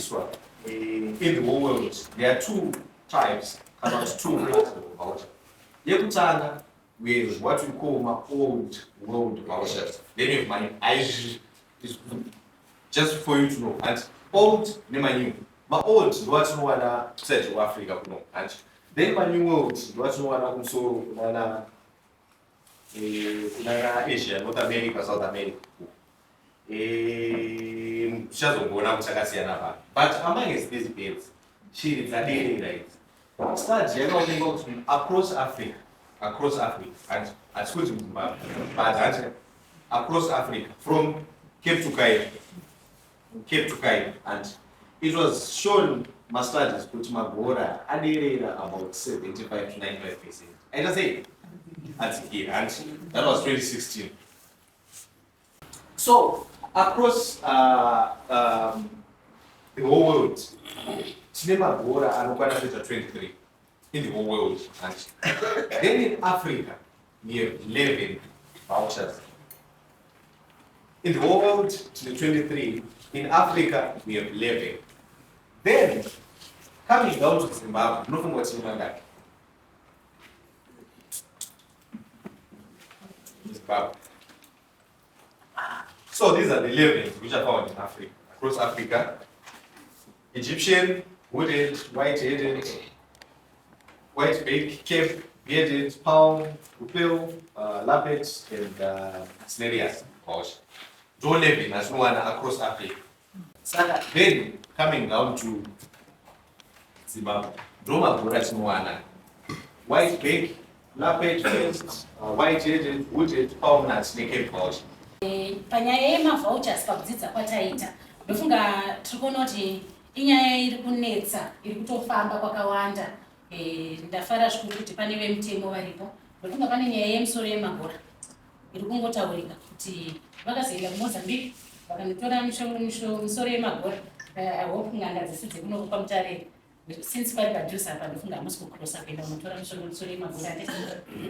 Zvakashandiswa in the whole world, there are two types kana kuti two classes of vulture. Yekutanga, we have what we call ma old world vultures. Then we have ma new. Just for you to know, and old nema new. Ma old ndo atinowana kuside kuAfrica kuno, and then ma new world ndo atinowana kumusoro kunana kunana Asia, North America, South America. Tichazongoona kuti akasiyana pa, but amongst these birds, shiri dzaderera idzi, study yakaonekwa kuti across Africa, and hatisi kuti muZimbabwe, but hati across Africa from Cape to Cairo, Cape to Cairo, and it was shown, mastudies, kuti magora aderera about 75 to 95%, aita sei, adzikira, and that was 2016. So across the whole world tine magora anokwana kuita 23 in the whole world, and then in Africa we have 11 vultures. In the whole world tine 23, in Africa we have 11. Then coming down to Zimbabwe, munofunga kuti tine mangani Zimbabwe? So these are the 11 which are found in Africa, across Africa. Egyptian, hooded, white-headed, white-beak, Cape, bearded, palm, Rüppell, Lappet, and Cinereous vulture. Ndo 11 atinowana across Africa. Saka then coming down to Zimbabwe, ndo magora atinowana. White beak, Lappet, first, white-headed, hooded, palm nut, neCape vulture. Panyaya yemavultures, pakudzidza kwataita, ndofunga tiri kuona kuti inyaya iri kunetsa, iri kutofamba kwakawanda. Ndafara zvikuru kuti pane vemutemo varipo. Ndofunga pane nyaya yemusoro yemagora iri kungotaurika kuti vakazoenda kuMozambique vakanotora misoro yemagora. I hope n'anga dzese dzekuno kwaMutare, since pari padhuze apa, ndofunga hamusi kucrossa kuenda kunotora misoro yemagora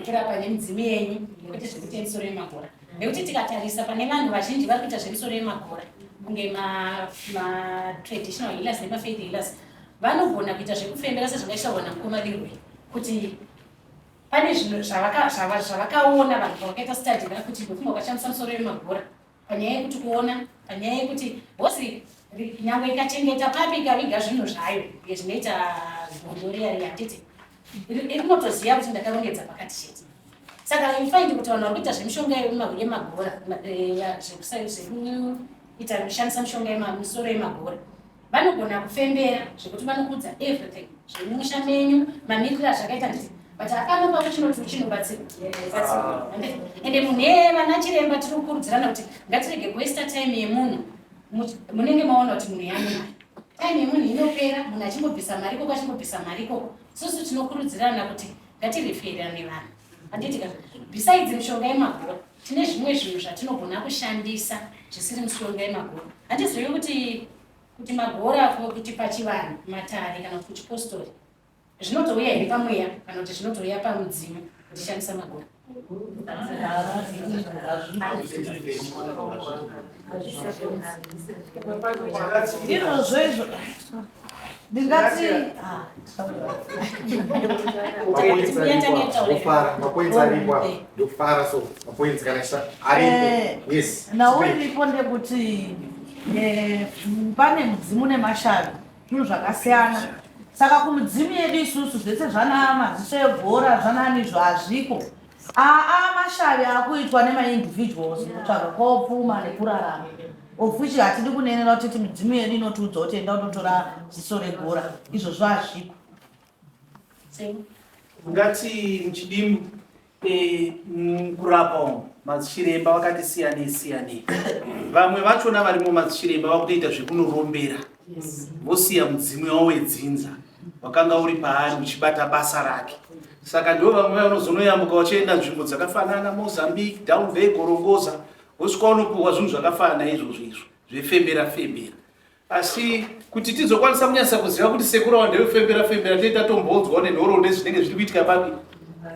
kurapa nemidzimu yenyu, kwete zvekuti yemisoro yemagora, nekuti tikatarisa pane vanhu vazhinji vari kuita zvemisoro yemagora kunge matraditional healers nemafaith healers, vanogona kuita zvekufembera sezvangaitaurwa namukoma kuti pane zvinhu zvavakaona vanhu pavakaita study kuti ndofunga ukashandisa musoro yemagora panyaya yekuti kuona, panyaya yekuti bosi nyangwe ikachengeta papi, ikaviga zvinhu zvayo zvinoita gondo riya riya, handiti rinotoziva kuti ndakarongedza pakati chete. Saka you find kuti vanhu vari kuita zvemishonga yemagora, zvekuita kushandisa mishonga misoro yemagora, vanogona kufembera zvekuti vanokuudza everything zvemumusha menyu, mamiriro azvakaita, nditi, but hapana pakuchinoti chinobatsira. Ende munhu iyeye, vana chiremba tiri kukurudzirana kuti ngatirege kuwaster time yemunhu. Munenge maona kuti munhu yane mari, time yemunhu inopera, munhu achimbobvisa mari ikoko, achimbobvisa mari ikoko. Susu tinokurudzirana kuti ngatireferane vanhu, handiti ka? Besides mishonga yemagora, tine zvimwe zvinhu zvatinogona kushandisa zvisiri mishonga yemagora. Handizivi kuti magora, kuti pachivanhu, matare kana kuti kuchipostori, zvinotouya here pamweya kana kuti zvinotouya pamudzimu kutishandisa magora? Ndizvozvo izvo, ndingati Mapoints aripo apa. Ndokufara, so mapoints kana aripo, yes. Nhau iripo ndekuti pane mudzimu nemashavi, zvinhu zvakasiyana. Saka kumudzimu yedu isusu, zvese zvana maziso egora, zvananizvo hazviko. Aa, mashavi akuitwa nemaindividuals kutsvaga kwopfuma nekurarama, of which hatidi kunenera kuti midzimu yedu inotiudza kuti enda unotora ziso regora. Izvozvo hazviko. Ngati muchidimbu, mukurapa umu madzishiremba vakati siyanei siyanei. Vamwe vachona varimo madzishiremba vakutoita zvekunorombera, vosiya mudzimu wavo wedzinza wakanga uri paari uchibata basa rake. Saka ndo vamwe vanozonoyambuka vachienda nzvimbo dzakafanana, Mozambique, down there, Gorongoza, vosvika vanopiwa zvinhu zvakafanana izvozvo izvo zvefembera fembera. Asi kuti tizokwanisa kunyatsa kuziva kuti sekuru ava ndevefembera fembera, toita tombonzwawo nenhoroondo zvinenge zviri kuitika papi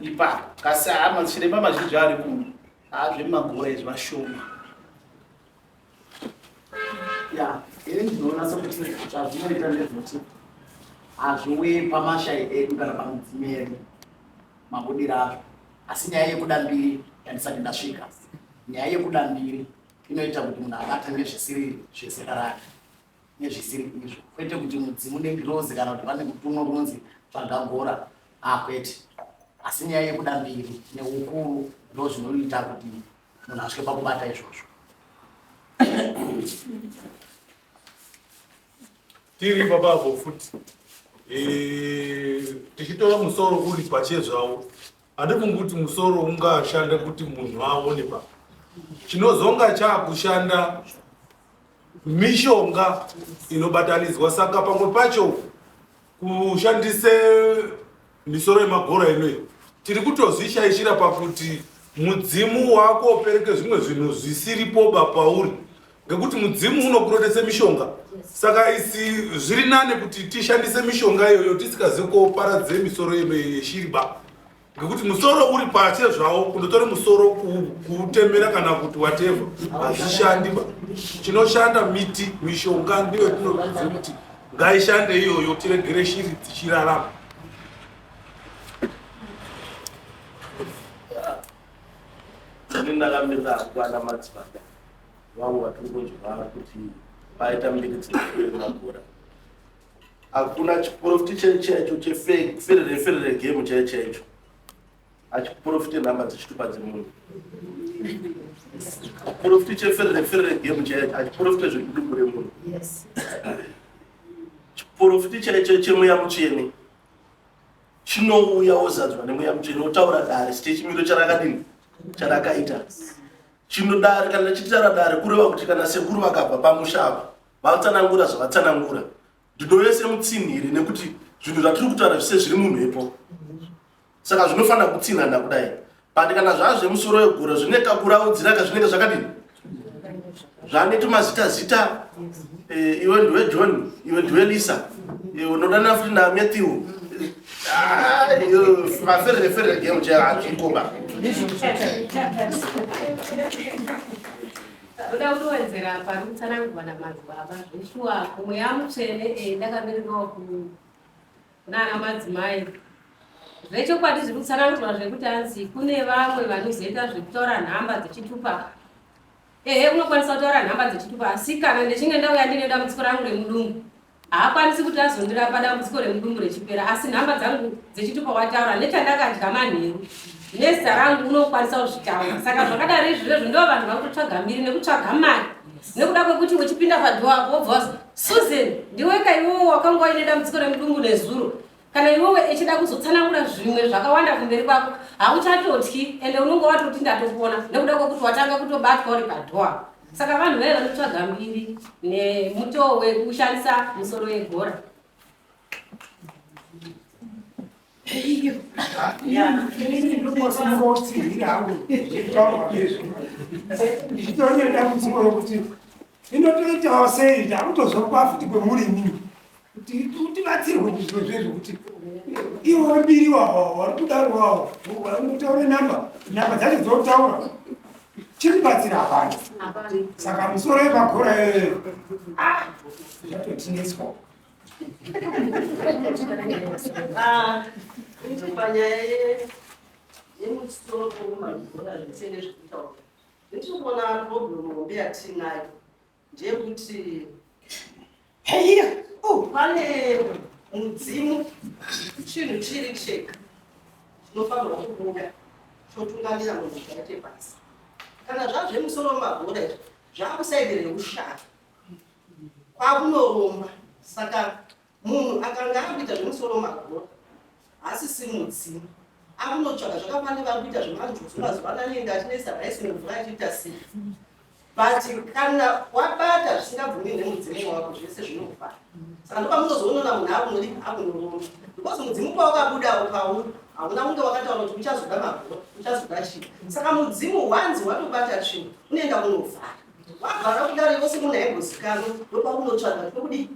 ipapo. Kasi haa, machiremba mazhinji ari kuno, haa, zvemumagora izvi vashoma ya. Ini ndinoona sekuti zvazvinoita ndezvekuti hazviuyi pamashayi edu kana pamudzimu yedu mabudiro azvo, asi nyaya yekuda mbiri yandisati ndasvika, nyaya yekuda mbiri inoita kuti munhu abata nezvisiri zvezera rake nezvisiri izvo, kwete kuti mudzimu nengirozi kana kuti pane kutumwa kunonzi tsvaga gora, akwete. Asi nyaya yekuda mbiri neukuru ndo zvinoita kuti munhu asvike pakubata izvozvo. Tiri ipapapo futi e, tichitora musoro uri pachezvawo, handifungi kuti musoro ungashanda kuti munhu aone pa chinozonga chaakushanda mishonga inobatanidzwa. Saka pamwe pacho kushandise misoro yemagora inoyi tiri kutozvishaishira pakuti mudzimu wako upereke zvimwe zvinhu zvisiripoba pauri, ngekuti mudzimu unokurotese mishonga. Saka isi zviri nane kuti tishandise mishonga iyoyo tisikazi koparadze misoro yeshiri ba, ngekuti musoro uri pache zvawo kundotore musoro kuutemera kana kuti whatever hazvishandi ba. Chinoshanda miti, mishonga ndiyo tinokurudzira kuti ngaishande iyoyo, tiregere shiri dzichirarama. Ini ndakamirira kwana madzibaba vangu vatiri kunzwa kuti paita mbiri dzemagora. Hakuna chiprofiti chaicho chaicho cheferere ferere game chaicho chaicho achiprofite nhamba dzechitupa dzemunhu. Chiprofiti cheferere ferere game chaicho achiprofite zvekudumbu remunhu. Chiprofiti chaicho chemweya mutsvene chinouya wozadzwa nemweya mutsvene wotaura dare site chimiro charakadini charakaita chinodare. Kana chitaura dare kureva kuti kana sekuru vakabva pamusha apa vatsanangura zvavatsanangura, ndinouya semutsinhiri nekuti zvinhu zvatiri kutaura zvise zviri mumhepo, saka zvinofanira kutsinhana kudai. But kana zvaa zvemusoro wegora zvine kakuraudzira kazvinenge zvakadini, zvane tumazita zita, iwe ndiwe John, iwe ndiwe Lisa, unodana futi naMatthew. Maferere ferere game chaiyo hazvikoba. Ndoda kutowedzera pari kutsanangurwa namadzibaba. Zveshuwa kumweya mutsvene, ndakamirirawo kunana madzimai. Zvechokwadi zviri kutsanangurwa zvekuti hanzi kune vamwe vanozoita zvekutaura nhamba dzechitupa. Ehe, unokwanisa kutaura nhamba dzechitupa, asi kana ndichinge ndauya ndine dambudziko rangu remudumbu, haakwanisi kuti azondirapa dambudziko remudumbu rechipera, asi nhamba dzangu dzechitupa wataura nechandakadya manheru nezita rangu unokwanisa kuzvitaura. Saka zvakadaro izvozvo ndo vanhu vari kutsvaga mbiri nekutsvaga mari, nekuda kwekuti uchipinda padhoo apo wobva wazi Susan ndiweka iwewe wakanga waine dambudziko remudumbu nezuro. Kana iwewe echida kuzotsanangura zvimwe zvakawanda kumberi kwako, hauchatotyi, ende unonge watoti ndatopona nekuda kwekuti watanga kutobatwa uri padhoo apo. Saka vanhu vaiva vanotsvaga mbiri nemutoo wekushandisa musoro yegora. Ndichitora nedambudziko rokuti inotoitawo sei, ndakutozopa futi kwemuri imimi kuti tibatsirwe kuzviro zvezvo, kuti ivo mbiri wawo vari kudaro wawo vanotaura namba, namba dzacho dzotaura chiribatsira hapana. Saka musoro yemagora iyoyo zvatotineswa. Panyaya yemusoro wemagora zvese nezvekutaura, ndiri kuona problem hombe yatiinayo ndeyekuti heiya pane mudzimu, chinhu chiri chega chinofanirwa kubuda chotungamira munhu kuti aite basa. Kana zvazvemusoro wemagora izvi zvakusaidi reushaya kwakunoromba, saka munhu akanga akuita zvemusoro wemagora haasisi mudzimu, akunotsvaga zvakafanira. Vari kuita zvemanjuzu mazuva ano, anenge achinesa raisi mumvura achiita sei, but kana wabata zvisingabvumi nemudzimu wako zvese zvinobva. Saka ndopamunozoonona munhu akunodi akunoromba, because mudzimu pawakabuda pauri hauna kunge wakataura kuti uchazoda magora, uchazoda chii. Saka mudzimu wanzi watobata chinhu unoenda kunovhara, wavhara kudaro iwe semunhu aimbozikanwa, ndopaunotsvaga tokudi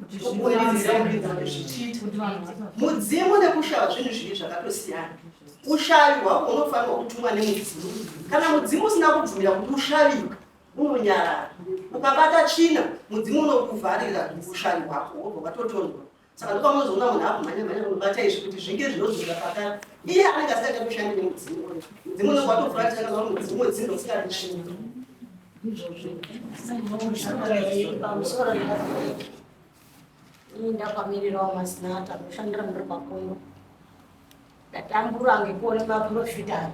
zvichiita mudzimu nekushava zvinhu zviri zvakatosiyana. Ushavi hwako hunofanirwa kutumwa nemudzimu. Kana mudzimu usina kubvumira kuti ushaviwe, unonyarara. Ukabata tsvina, mudzimu unokuvharira ushavi hwako wobva watotonzwa. Saka ndopamunozoona munhu akumhanya mhanya kunobata izvi kuti zvinge zvinodzoka pakare. Iye anenge asingachatoshandi nemudzimu. Mudzimu unenge watofuratira kana mudzimu wedzinza usingadi tsvina. Pamusoro ini ndakamirirawo mazinata anoshandira ndiri pakondo. Ndatambura ngekuona maprofita aya.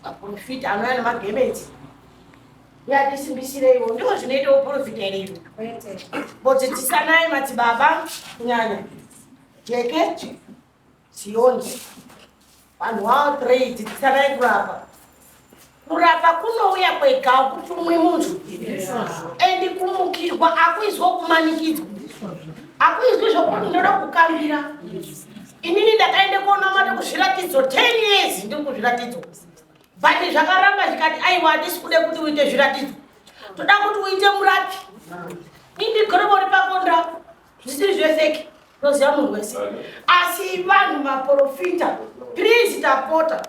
Maprofita anouya nemagemenzi. Yatisimbisireiwo ndiko zvinoita uprofita here izvo. Bodzidzisanai madzibaba kunyanya. Jeke Ziyoni. Vanhu wao 3 dzidzisanai kurapa. Kurapa kunouya kwega kutumwi munhu. And kumukirwa akuizwa kumanikidzwa. Akuizwi zvokuti ndinoda kukambira. Inini ndakaenda kuonamata kuzviratidzo 10 years ndiri kuzviratidzo. But zvakaramba zvikati aiwa hatisi kude kuti uite zviratidzo. Toda kuti uite murapi. Indigorobori pakonda zvisiri zvefeki. Toziva munhu wese. Asi vanhu maporofita, please tapota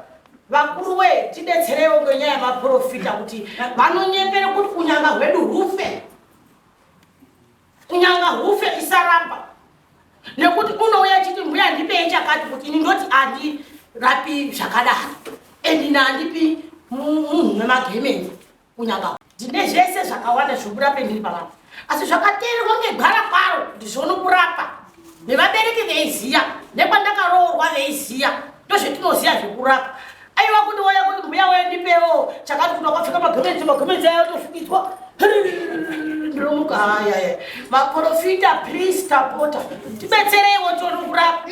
vakuru wee tidetserewo ngenyaya yemaporofita kuti vanonyepere kuti kunyanga hwedu hufe. Kunyanga hufe tisaramba. Nekuti unouya achiti mbuya ndipei chakati kuti ini ndoti andirapi zvakadaro. And ini handipi munhu wemagemenzi. Kunyanga ndine zvese zvakawanda zvekurape ndiri pavanhu asi zvakateerwa ngegwara kwaro kuti zvione kurapa nevabereki veiziya nekwandakaroorwa veiziya ndozvetinoziya zvekurapa aiwa kuti waya kuti mbuya waya ndipewo chakati kuti wakapfeka magemenzi magemenzi aya otofukidzwa ndinomuka hayaya maprofita please tapota tibetsereiwo tione kurapa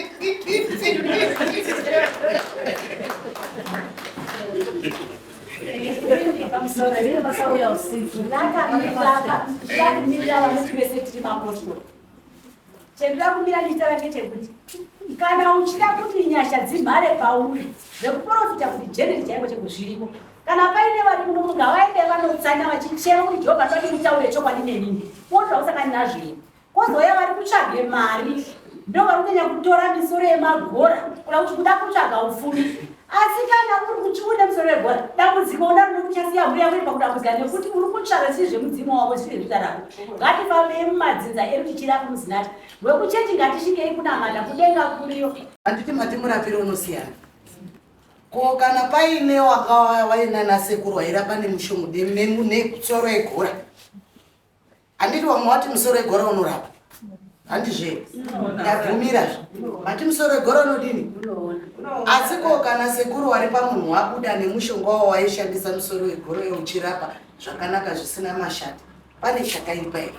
Chendinoda kumira ndichitaura ngechekuti kana uchida kuti nyasha dzimhare pauri zvekuprofita kuti jeneri chaiko cheko zviriko kana paine vari muno munhu ngavaende vanotsanya vachichema kuti jehovha ndoti mutaure chokwadi nenini woto hausangani nazvo here Kozouya vari kutsvage mari ndo vari kunyanya kutora misoro yemagora kuda kuti kuda kutsvaga upfumi asi kana uri kuti une musoro wegora dambudziko una rino kuchasiya mhuri yako iri pakudambudzika nekuti uri kutsvaga zvisiri zvemudzimu wako zvisiri zvezita rako ngatifambei mumadzinza edu tichirapa muzinata wekuchechi ngatishingei kunamata kudenga kuriyo handiti mati murapiro unosiyana ko kana paine wakawaya wainana sekuru wairapa nemushomo nemusoro yegora Handiti wamwe wati musoro wegora unorapa handizve ndabvumirazve mati musoro wegora unodini asi ko kana sekuru wari pamunhu wabuda nemushonga wawo waishandisa musoro wegoro yeuchirapa zvakanaka zvisina mashati pane chakaipa here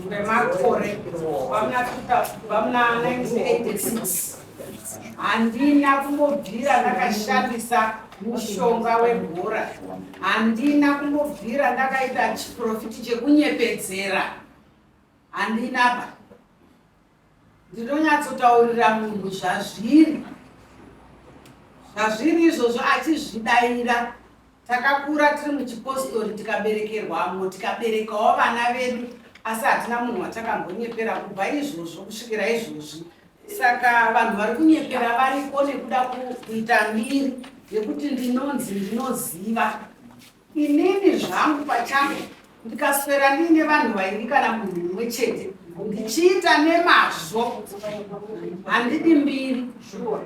kwemakore kubva muna 1986 handina kumbobvira ndakashandisa mushonga wegora handina kumbobvira ndakaita chiprofiti chekunyepedzera handina ba ndinonyatsotaurira munhu zvazviri zvazviri izvozvo achizvidaira takakura tiri muchipostori tikaberekerwamo tikaberekawo vana vedu asi hatina munhu watakambonyepera kubva izvozvo kusvikira izvozvi saka vanhu vari kunyepera variko nekuda kuita mbiri yekuti ndinonzi ndinoziva inini zvangu pachangu ndikaswera ndiine vanhu vairi kana munhu mumwe chete ndichiita nemazvo handidi mbiri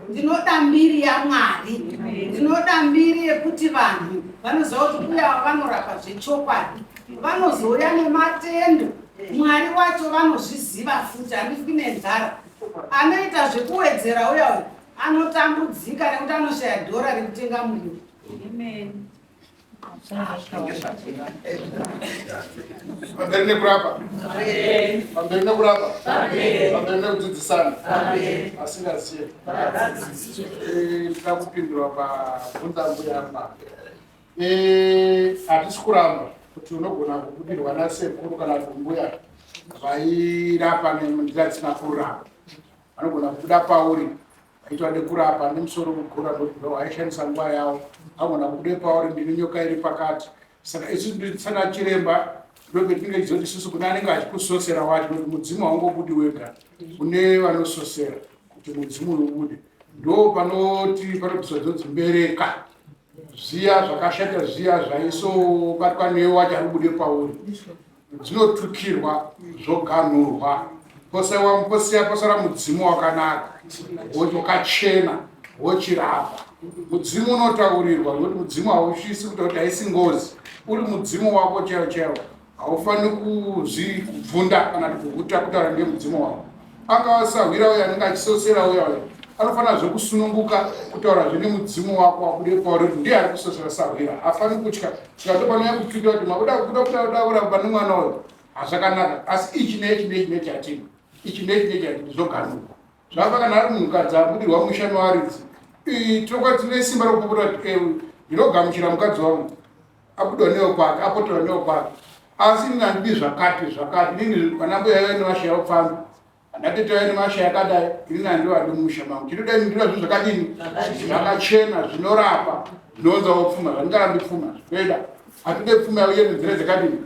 ndinoda mbiri yamwari ndinoda mbiri yekuti vanhu vanoziva kuti uya vanorapa zvechokwadi vanozouya nematendo mwari wacho vanozviziva futi handifi nenzara anoita zvekuwedzera uya uyu anotambudzika nekuti anoshaya dhora rekutenga muriwo Pamberi nekurapa. Pamberi nekurapa. Pamberi nekudzidzisana. Asingaziye. Tinoda kupindura pabvunza mbuya apa. Hatisi kuramba kuti unogona kubudirwa nasekuru kana kuti mbuya vairapa nenzira dzisina kururama. Vanogona kubuda pauri vaitwa nekurapa nemusoro mukuru anoti vaishandisa nguva yavo agona kubude pauri ndine nyoka iri pakati saka isu sana chiremba ndopetinenge tichizoti isusu kune anenge achikusosera wacho nokuti mudzimu haungobudi wega kune vanososera kuti mudzimu uyu ubude ndo panoti panobviswa dzonzi mbereka Zviya zvakashata zviya zvaisobatwa newe wacho ari kubude pauri dzinotukirwa zvoganhurwa posiya posara mudzimu wakanaka wakachena wochirapa. Mudzimu unotaurirwa nekuti mudzimu hausvisi kuita kuti haisi ngozi, uri mudzimu wako chaiwo chaiwo haufaniri kuzvikubvunda kana kuti kuguta kutaura ngemudzimu wako. Angava sahwira uyo anenge achisosera uya uya anofanira zvekusununguka kutaura zvine mudzimu wako wabude pauri kuti ndiye ari kusosera sahwira, haafaniri kutya. Saka ndopanouya kutukira kuti makuda kuda kuda kuramba nemwana uyo hazvakanaka, asi ichi neichi neichi neichi hatina, ichi neichi neichi hatina, zvoganurwa. Zvava kana ari munhukadzi abudirwa musha nevaridzi, tinokuva tine simba rekupopota kuti ndinogamuchira mukadzi wangu abudwa newe kwake, apoterwa newe kwake, asi inini handidi zvakati zvakati. Inini vanambuya vaive nemashaya upfambi, vanatete vaive nemashaya akadai, inini handivadi mumusha mangu. Chinoda ini ndinoda zvinhu zvakadini, zvakachena, zvinorapa, zvinounzawo pfuma. Zvandingarambi pfuma zvinoida, hatide pfuma yauye nenzira dzakadini,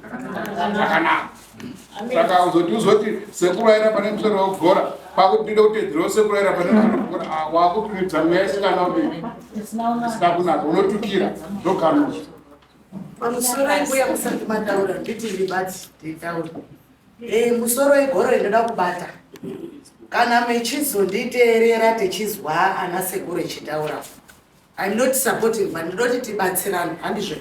dzakanaka. Saka uzoti uzoti sekuru aira pane musoro wekugora kwakuti ndide kutedzerawo sekuru aira pane musoro wekugora, wakutumidza mweya isikana kuti isina kunaka, unotukira ndokanwa. Pamusoro mbuya musati mataura nditi ndibati nditaure. Musoro wegoro ndinoda kubata. Kana mechizonditeerera tichizwa ana sekuru echitaura. I'm not supporting but ndinoti tibatsirane, handizvo?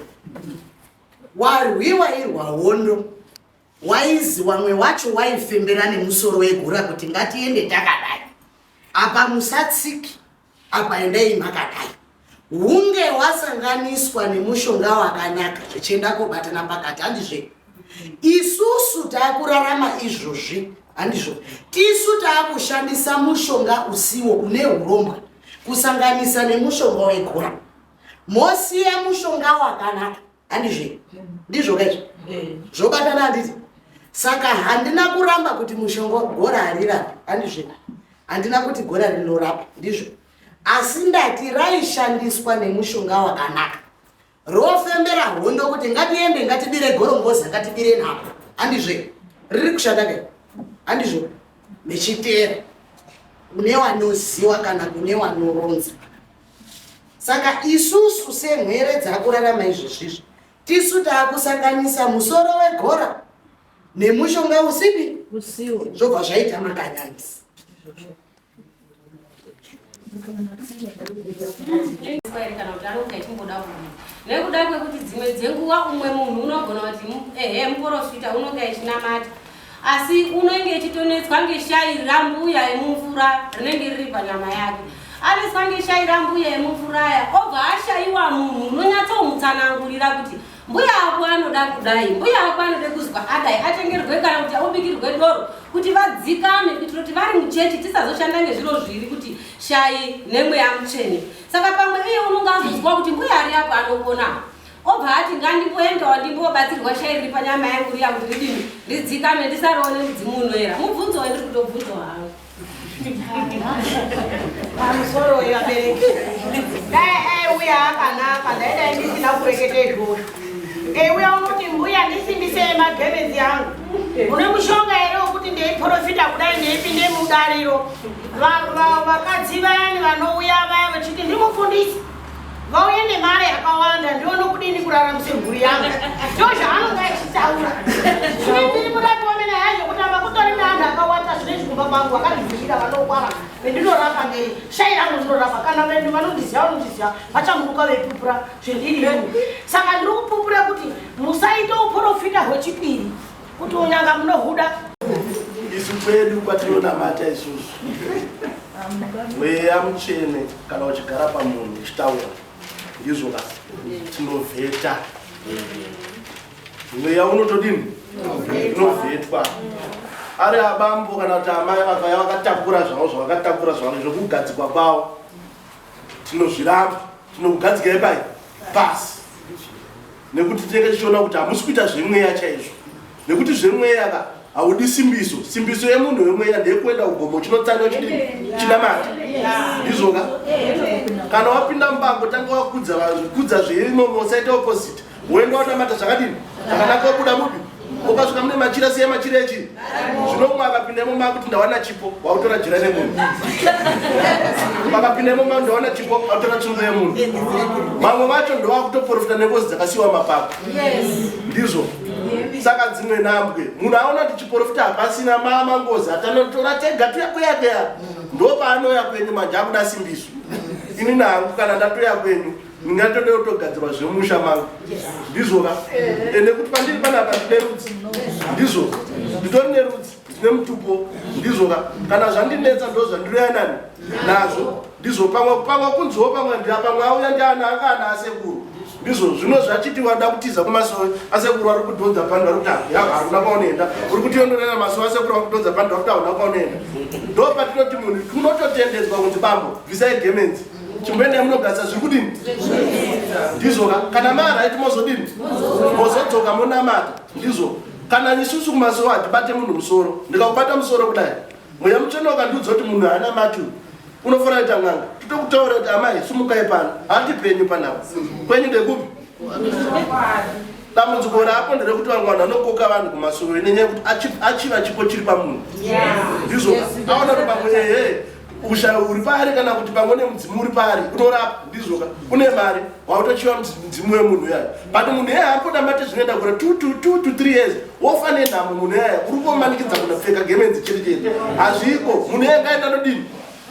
Warwi wairwa hondo waizi wamwe wacho waifembera nemusoro wegora kuti ngatiende takadai, apa musatsiki, apa endai makadai. Hunge wasanganiswa nemushonga wakanaka zvichienda kobatana pakati, handizve? Isusu takurarama izvozvi, handizvo? Tisu taakushandisa mushonga usiwo une hurombwa kusanganisa nemushonga wegora. Mosiya mushonga wakanaka, handizve? Ndizvo kaizvo zvobatana, handiti? Saka handina kuramba kuti mushonga gora harirapi, handizve? Handina kuti gora rinorapa, ndizvo? Asi ndati raishandiswa nemushonga wakanaka, rofembera hondo kuti ngatiende, ngatibire gorongoza, ngatibire nhapo, handizve? Riri kushanda kai, handizvo? Mechiteera kune wanoziwa kana kune wanoronza. Saka isusu semhwere dzakurarama izvezvizvi, tisu taakusanganisa musoro wegora nemushonga usipi, zvobva zvaita makanyanisi. Kana kuti anonge achimboda kudii nekuda kwekuti dzimwe dzenguva umwe munhu unogona kuti ehe muprofita unonge achinamata, asi unenge echitonetswa ngeshai rambuya emumvura rinenge riri panyama yake. Anetswa ngeshai rambuya emumvura aya, obva ashaiwa munhu unonyatsomutsanangurira kuti mbuya ako anoda kudai, mbuya ako anoda kuzwa adai, atengerwe kana kuti aubikirwe doro kuti vadzikame, kuitira kuti vari muchechi tisazoshanda ngezviro zviri kuti shai nemweya mutsvene. Saka pamwe iye unonge azozwa kuti mbuya ari apo anokona, obva ati ngandimboendawo ndimbobatsirwa shai riri panyama yangu riya kuti ridini ridzikame, ndisaroone mudzimu unoera. Mubvunzo wendiri kutobvunzwa hangu. Pamusoro vabereki, dai aiuya akanaka, ndaidai ndisina kureketa izvozvo. Eiuya unoti mbuya ndisimbisei magemenzi angu, mune mushonga here wekuti ndeiprofita kudai ndeipinde mudariro? Vakadzi vayani vanouya vaya vachiti ndimufundisi, vauye nemari yakawanda ndione kudini kuraramise mhuri yangu, ndo zvaanonga achitaura. Zvine ndiri murapi wamene yacho kuti apa kutori neanhu akawanda zvinezvi kumba kwangu vakandivhira vanokwara vendinorapa ngei shai rangu ndinorapa kana vendu vanondiziva vanondiziva vachamuruka veipupura zvendiri ini. Saka ndiri kupupura kuti musaita uprofita hwechipiri kuti unyanga munohuda. Isu kwedu kwatinonamata isusu, mweya mutsvene kana uchigara pamunhu uchitaura, ndizvo ka tinovheta mweya unotodini, unovhetwa. Ari abambo kana kuti amai vakauya vakatakura zvavo zvavakatakura zvavo zvekugadzikwa kwavo, tinozviramba, tinokugadzikai pai pasi, nekuti tinenge tichiona kuti hamusi kuita zvemweya chaizvo. Nekuti zvemweya ka haudi simbiso. Simbiso yemunhu wemweya ndeyekuenda kugomo uchinotsanya uchidini, chinamata, ndizvo ka? Kana wapinda mubango, tanga wakudza kudza zveimomo, usaita opposite, woenda wanamata zvakadini zvakanaka, wobuda mubi ukasvika mune machira, siya machira echii. Zvino umwe akapinda imomo akuti ndawana chipo, wautora jira nemunhu. Vakapinda imomo ndoona chipo vatora tsvimbo yemunhu. Vamwe vacho ndovakutoprofita nengozi dzakasiyiwa mapako. Ndizvo. Saka dzimwe nhambwe munhu aona kuti chiprofita hapasina mama ngozi atanotora tega tuya kuya kuya. Ndopaanouya kwenyu manje akuda simbiso. Ini nangu kana ndatoya kwenyu ndingatode kutogadzirwa zvemusha mangu. Ndizvo ka? Ende kuti pandiri panapa ndine rudzi. Ndizvo. Nditori nerudzi. Ndine mutupo. Ndizvo ka? Kana zvandinetsa ndozvandinoya nani nazvo. Ndizvo pamwe pamwe kunziwo pamwe ndiya pamwe auya ndiana anga ana asekuru. Ndizvo zvino zvachiti wada kutiza kumasowe asekuru ari kudhonza pano vari kuti ya hakuna kwaunoenda. Uri kuti yondonena masowe asekuru ari kudhonza pano vari kuti hauna kwaunoenda. Ndo patinoti munhu kunototendedzwa kunzi bambo bvisai gemenzi. Chimboendai munogadzisa zviri kudini? Ndizvo ka kana maaraiti mozodini? Mozodzoka monamata. Ndizvo. Kana isusu kumasowe hatibate munhu musoro. Ndikakubata musoro kudai. Mweya mutsvene wakandiudza kuti munhu haana mati uyu. Unofanira kuita n'anga. Totokutaura kuti amai sumukai pano. Hati penyu panapa. Kwenyu ndekupi? Dambudziko rapo nderekuti vamwe vanhu vanokoka vanhu kumasowe nenyaya yekuti achiva chipo chiri pamunhu. Ndizvo aona kuti pamwe ehe ushayi uri paari kana kuti pamwe nemudzimu uri paari unorapa ndizvoka une mari wautochiva mudzimu wemunhu uyaya but munhu iyaya amboda mate zvinoenda kure 2 to 2 to 3 years wofa nenhamo munhu iyaya uri kumanikidza kunopfeka gemenzi chete chete hazviko munhu iyaya ngaenda nodini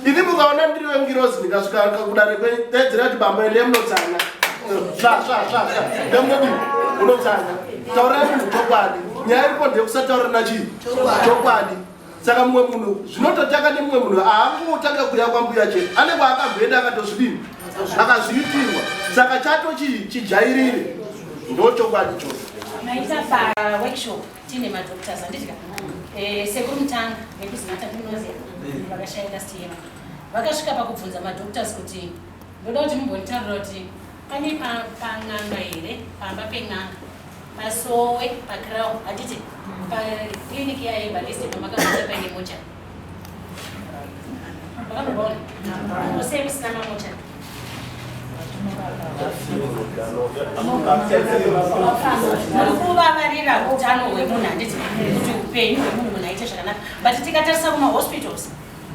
ini mukaona ndiri wengirozi ndikasvika kudare kwenyu kuti bambo endei munotsanya sva sva sva sva ndemunodini unotsanya taurai munhu chokwadi nyaya iripo ndeyekusataurirana chii chokwadi saka mumwe munhu zvinototanga nemumwe munhu haangotanga kuya kwambuya chete ane kwaakabvenda akatozvidini akazviitirwa saka chato chijairire ndochokwadi chose maita paworkshop tiine madoctors handiti ka eh, sekuru mutanga vekuzinata ndinoziva vakashaya last year vakasvika pakubvunza madoctors kuti ndoda kuti mumbonditaurira kuti pane pan'anga here pamba pen'anga pasowe pacrown handiti paclinic yaebalist pamakabata paine mocha makamboona kosei musina mamocha Kuvavarira utano hwemunhu handiti kuti upenyu hwemunhu munhu aite zvakanaka but tikatarisa kumahospitals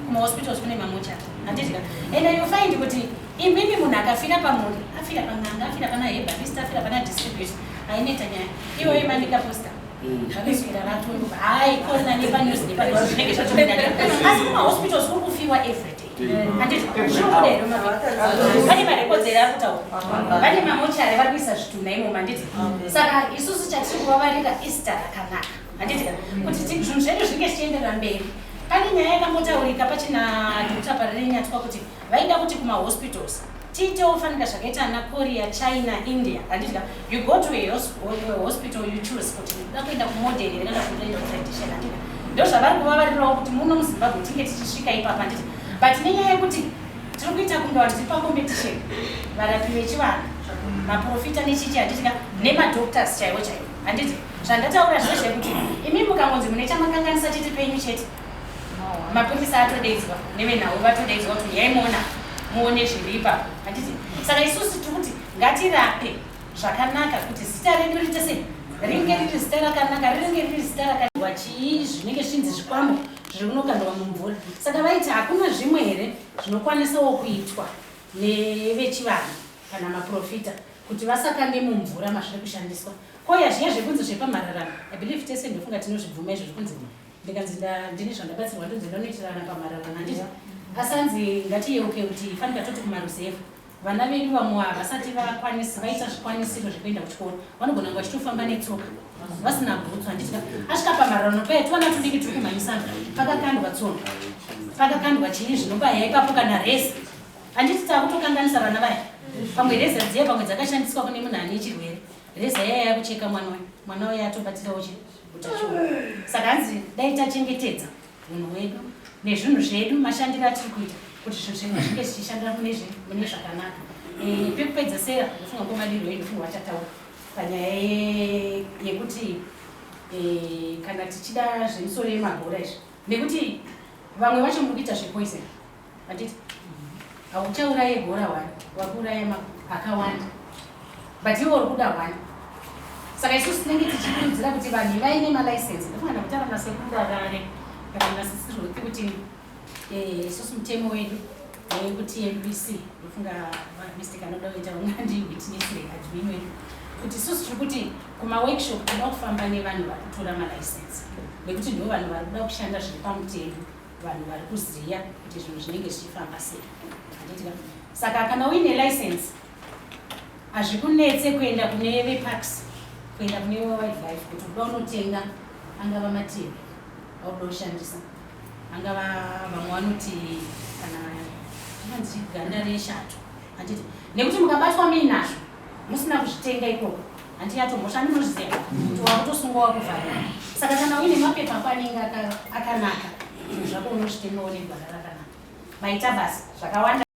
kumahospitals kune mamocha handiti ka and you find kuti imimi munhu akafira pamuri afira pan'anga afira pana herbalist afira pana distributor haineta nyaya iyoyo manika poster zvakaswera vatonga hayi kona nepanews nepanews zvinenge zvatopinda asi kumahospitals kuri kufiwa everyday handiti zvinobuda here pane marekodzi here ari kutaura vane mamochari vari kuisa zvitunha imomo handiti saka isusu chatiri kuvavarira izita rakanaka handiti kuti zvinhu zvedu zvinge zvichienderera mberi pane nyaya yakambotaurika pachina dr parirenyatwa kuti vaida kuti kumahospitals tiitewo fanika zvakaita ana korea china india handiti you go to a hospital you choose kuti uda kuenda kumodern here kana kuti unoenda kutradition handiti ndozvavari kuvavarirawo kuti muno muzimbabwe tinge tichisvika ipapa handiti but nenyaya yekuti tiri kuita kunge vanhu tiri pacompetition varapi vechivanhu maprofita nechichi handiti ka nemadoctors chaiwo chaiwo handiti zvandataura zvezve kuti imi mukangonzi mune chamakanganisa chete penyu chete mapurisa atodeidzwa nevenhau vatodeidzwa kuti uyai muona muone zviri ipapo handiti saka isusu tiri kuti ngatirape zvakanaka kuti zita redu riite sei ringe riri zita rakanaka ringe riri zita rakanaka chii zvinenge zvinzi zvikwambo zviri kunokandwa mumvura saka vaiti hakuna zvimwe here zvinokwanisawo kuitwa nevechivanhu kana maprofita kuti vasakande mumvura mazviri kushandiswa koya zviya zvekunzi zvepamhararano i believe tese ndofunga tinozvibvuma izvo zvekunzi ndikanzi ndine zvandabatsirwa ndonzi ndanoitirana pamhararano handiti asi hanzi ngatiyeuke kuti fanika toti kumaruzevha vana vedu vamwe havasati vakwanisi vaita zvikwanisiro zvekuenda kuchikoro vanogona kunge vachitofamba netsoka vasina bhutsu handiti asvika pamhararano paya twana tudiki turi kumhanyisana pakakandwa tsono pakakandwa chii zvinobaya ipapo kana resi handiti takutokanganisa vana vaya pamwe reza dziya pamwe dzakashandiswa kune munhu ane chirwere reza yaya yakucheka mwana uyu mwana uyu atobatirawo chi utachiona saka hanzi dai tachengetedza unhu hwedu nezvinhu zvedu mashandiro atiri kuita kuti zvinhu zvedu zvinge zvichishandira mune zvakanaka eh, pekupedzesera ndofunga ngomadiro edu ndofunga vachataura panyaya yekuti eh, kana tichida zvemisoro yemagora izvi nekuti vamwe vacho muri kuita zvepoison handiti hauchauraye gora one wakuuraya akawanda but iwe uri kuda one saka isusu tinenge tichikurudzira kuti vanhu ivai nemalicense ndofunga ndakutaura nasekuru varare kana nasisiruthi kuti eh, isusu mutemo wedu vekuTMPC, ndofunga Mr Kanoda kuita ungandiwitness admin wedu, kuti isusu tiri kuti kumaworkshop toda kufamba nevanhu vari kutora malicense, nekuti ndo vanhu vari kuda kushanda zviri pamutemo, vanhu vari kuziva kuti zvinhu zvinenge zvichifamba sei, handitika? Saka kana uine license, hazvikunetse kuenda kune veparks, kuenda kune wildlife kuti uda unotenga, angava matehwe auda kushandisa, angava vamwe vanoti kana anzi ganda reshato, handiti? Nekuti mukabatwa muinazvo musina kuzvitenga ikoko, handi yatomhosva, andinozviziva kuti wakutosungwa, wakuvharira. Saka kana uine mapepa ako anenge akanaka, zvinhu zvako unozvitengawo negwara rakanaka. Maita basa zvakawanda.